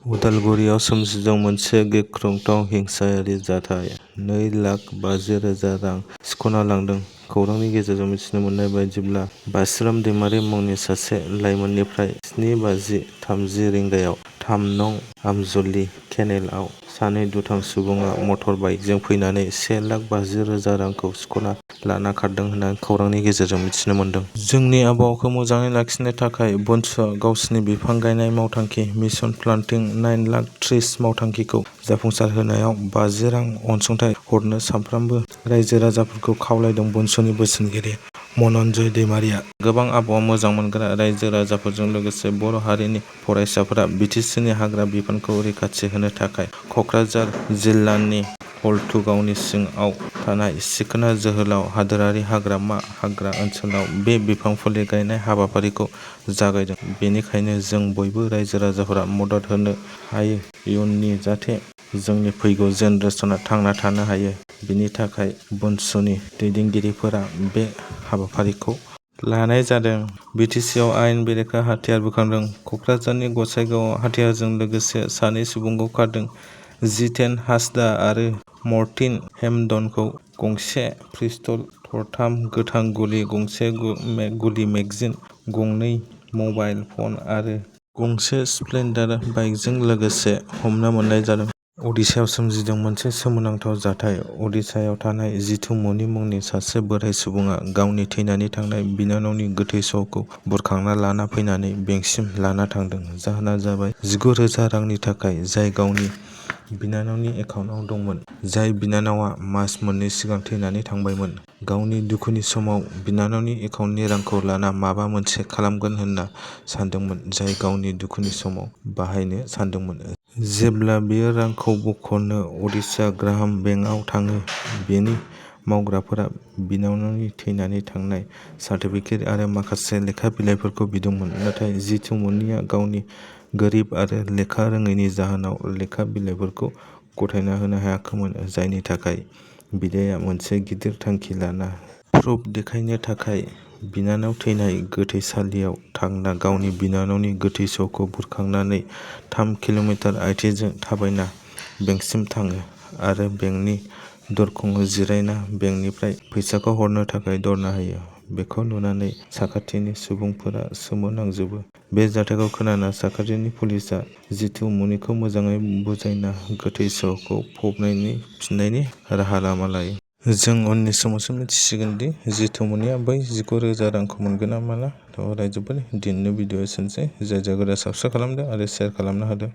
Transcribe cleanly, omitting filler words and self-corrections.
उदालगुरियाव सोमजिदों मोनसे गिख्रंथाव हिंसायारि जाथाय। 2,50,000 रां सिख'ना लांदों। खौरांनि गेजेरजों मिथिनो मोननाय बायदिब्ला, बास्रिराम दैमारि मुंनि सासे लाइमोननिफ्राय 7:30 रिंगायाव 3 नं. आमजलि केनेलआव सानै दुथां सुबुङा मटर बाइकजों फैनानै 1,50,000 रांखौ सिख'ना लाना खारदों होनना खौरांनि गेजेरजों मिथिनो मोन्दों। जोंनि आबहावाखौ मोजाङै लाखिनो थाखाय बनसुआ गावसिनि बिफां गायनाय मावथांखि मिशन प्लान्टिं 9,30,000 मावथांखिखौ जाफुंसारहोनायाव 50 रां अनसुंथाइ हरनो साफ्रोमबो रायजो-राजाफोरखौ खावलायदों बनसुनि बोसोनगिरि मनन्जय दैमारिया। गोबां आबहावा मोजां मोनग्रा रायजो-राजाफोरजों लोगोसे बर' हारिनि फरायसाफोरा बिटिसिनि हाग्रा बिफानखौ रैखाथि होनो थाखाय कक्राझार जिल्लानि हलथुगावनि सिङाव थानाय सिखोना जोहोलाव हादोरारि हाग्रामा हाग्रा ओनसोलाव बे बिफां फुलि गायनाय हाबाफारिखौ जागायदों। बेनिखायनो जों बयबो रायजो-राजाफोरा मदद होनो हायो इयुननि जाहाथे जोंनि फैगौ जेनेरेसनआ थांना थानो हायो। बेनि थाखाय बनसुनि दैदेनगिरिफोरा बे हाबाफारिखौ लानाय जादों। बिटिसिआव आयेन बेरेखा हाथियार बोखांदों। कक्राझारनि गसाइगावआव हाथियारजों लोगोसे सानै सुबुंखौ खारदों। जितेन हांसदा आरो मर्टिन हेम्पटनखौ गंसे पिस्तल, थरथाम गोथां गुलि, गंसे गुलि मेगजिन, गंनै मबाइल फन आरो गंसे स्प्लेन्डार बाइकजों लोगोसे हमना मोननाय जादों। अडिशायाव सोमजिदों मोनसे सोमोनांथाव जाथाय। अडिशायाव थानाय जितु मनि मुंनि सासे बोराइ सुबुङा गावनि थैनानै थांनाय बिनानावनि गोथै सह'खौ बुरखांना लाना फैनानै बेंकसिम लाना थांदों। जाहोना जाबाय 19,000 रांनि थाखाय जाय गावनि बिनानावनि एकाउन्टआव दंमोन। जाय बिनानावआ मास मोननै सिगां थैनानै थांबायमोन। गावनि दुखुनि समाव बिनानावनि एकाउन्टनि रांखौ लाना माबा मोनसे खालामगोन होनना सानदोंमोन। जाय गावनि दुखुनि समाव बाहायनो सानदोंमोन। जेब्ला बियो रांखौ बख'नो अडिशा ग्राम बेंकआव थाङो, बेनि मावग्राफोरा बिनानावनि थैनानै थांनाय सार्टिफिकेट आरो माखासे लेखा बिलाइफोरखौ बिदोंमोन। नाथाय जितु मनिआ गावनि गोरिब आरो लेखा रोङैनि जाहोनाव लेखा बिलाइफोरखौ गथायना होनो हायाखैमोन। जायनि थाखाय बिदाया मोनसे गिदिर थांखि लाना प्रुफ देखायनो थाखाय बिनानाव थैनाय गोथैसालियाव थांना गावनि बिनानावनि गोथै सह'खौ बुरखांनानै 3 किल'मिटार आथिंजों थाबायना बेंकसिम थाङो आरो बेंकनि दरखंआव जिरायना बेंकनिफ्राय फैसाखौ हरनो थाखाय धर्ना होयो। बेखौ नुनानै साखाथिनि सुबुंफोरा सोमोनांजोबो। बे जाथायखौ खोनाना साखाथिनि पुलिसआ जितु मनिखौ मोजाङै बुजायना गोथै सह'खौ फबफिननायनि राहा लामा लायो। जों उननि समावसो मिथिसिगोन दि जितु मनिआ बै 19,000 रांखौ मोनगोन ना मोना। रायजोफोर दिनैनि भिडिअ' एसेनोसै। जाय गोदान साबस्क्राइब खालामदो आरो शेयार खालामना होदो।